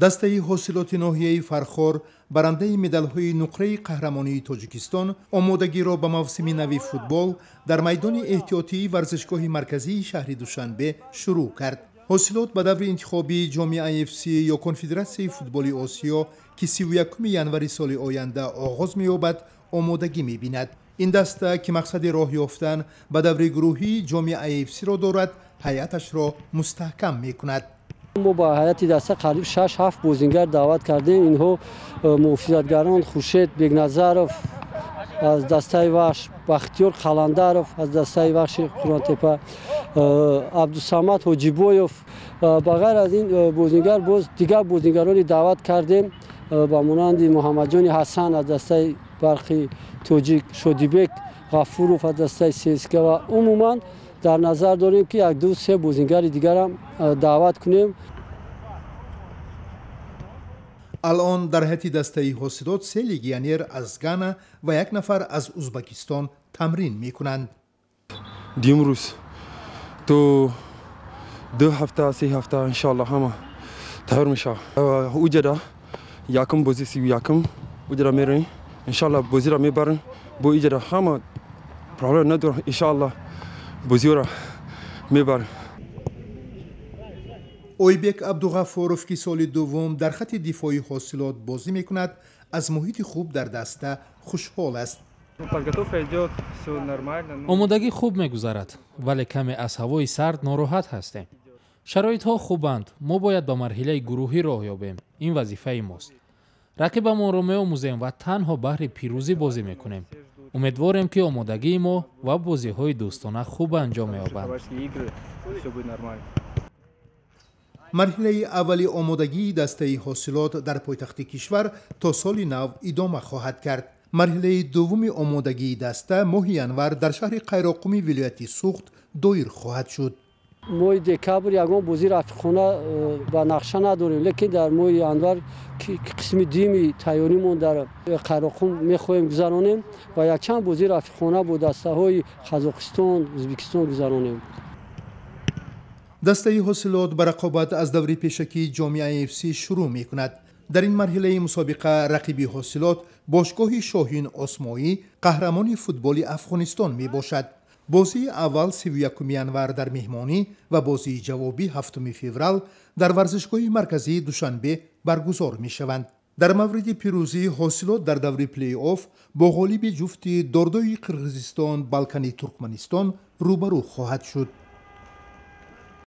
Дастаи ҳосилоти ноҳияи Фархор, барандаи медалҳои нуқраи қаҳрамонии Тоҷикистон, омодагиро ба мавсими нави футбол дар майдони эҳтиётии варзишгоҳи марказии шаҳри Душанбе шурӯъ кард. Ҳосилот ба даври интихобии ҷоми AFC ё Конфедератсияи футболи Осиё, ки 31 январи соли оянда оғоз меёбад, омодагӣ мебинад. Ин даста, ки мақсади роҳ ёфтан ба даври гурӯҳии ҷоми AFC-ро дорад, ҳайаташро мустаҳкам мекунад. Мо ба ҳайати даста қариб 6-7 бозингар даъват кардем. Инҳо муҳофизатгарон Хуршед Бекназаров аз дастаи Вахш, Бахтиёр Қаландаров аз дастаи Вахши Қурғонтеппа, Абдусамад Ҳоҷибоев. Ба ғайр аз ин бозингар боз дигар бозингарони даъват кардем, ба монанди Муҳаммадҷони Ҳасан аз дастаи Барқи Тоҷик, Шодибек Ғафуров аз дастаи ССК ва умуман дар назар дорем, ки 1-2-3 бозингари дигарам даъват кунем. Алон дар ҳайати дастаи ҳосилот 3 легионер аз Гана ва 1 нафар аз Узбакистон тамрин мекунанд. Димрӯз то 2 ҳафта 3 ҳафта иншоаллоҳ ҳама тайёр мешавад. Уҷада якум бозӣ 31 уҷада меравем, иншоаллоҳ бозиро мебарем. Бо иҷада ҳама проблема надорам, иншоаллоҳ бозиро мебарем. Ойбек Абдуғафуров, ки соли дуввум дар хати дифои ҳосилот бозӣ мекунад, аз муҳити хуб дар даста хушҳол аст. Омодагӣ хуб мегузарад, вале каме аз ҳавои сард нороҳат ҳастем. Шароитҳо хубанд, мо бояд ба марҳилаи гурӯҳӣ роҳ ёбем. Ин вазифаи мост. Рақибамонро меомӯзем ва танҳо баҳри пирӯзӣ бозӣ мекунем. Умедворем, ки омодагии мо ва бозиҳои дӯстона хуб анҷом меёбанд. Марҳилаи аввали омодагии дастаи ҳосилот дар пойтахти кишвар то соли нав идома хоҳад кард. Марҳилаи дуввуми омодагии даста моҳи январ дар шаҳри Қайроққуми вилояти Суғд доир хоҳад шуд. Моҳи декабр ягон бозии рафиқона ба нақша надорем, лекин дар моҳи январ қисми дуюми тайёримон дар Қайроққум мехоҳем гузаронем ва якчанд бозии рафиқона бо дастаҳои Қазоқистон, Ӯзбекистон гузаронем. Дастаи ҳосилот ба рақобат аз даври пешакии ҷоми AFC шурӯъ мекунад. Дар ин марҳилаи мусобиқа рақиби ҳосилот бошгоҳи Шоҳин Осмоӣ, қаҳрамони футболи Афғонистон мебошад. Бозии аввал 31 январ дар меҳмонӣ ва бозии ҷавобӣ 7 феврал дар варзишгоҳи марказии Душанбе баргузор мешаванд. Дар мавриди пирӯзии ҳосилот дар даври плей-офф бо ғолиби ҷуфти Дордои Қирғизистон, Балкани Туркманистон рӯбарӯ хоҳад шуд.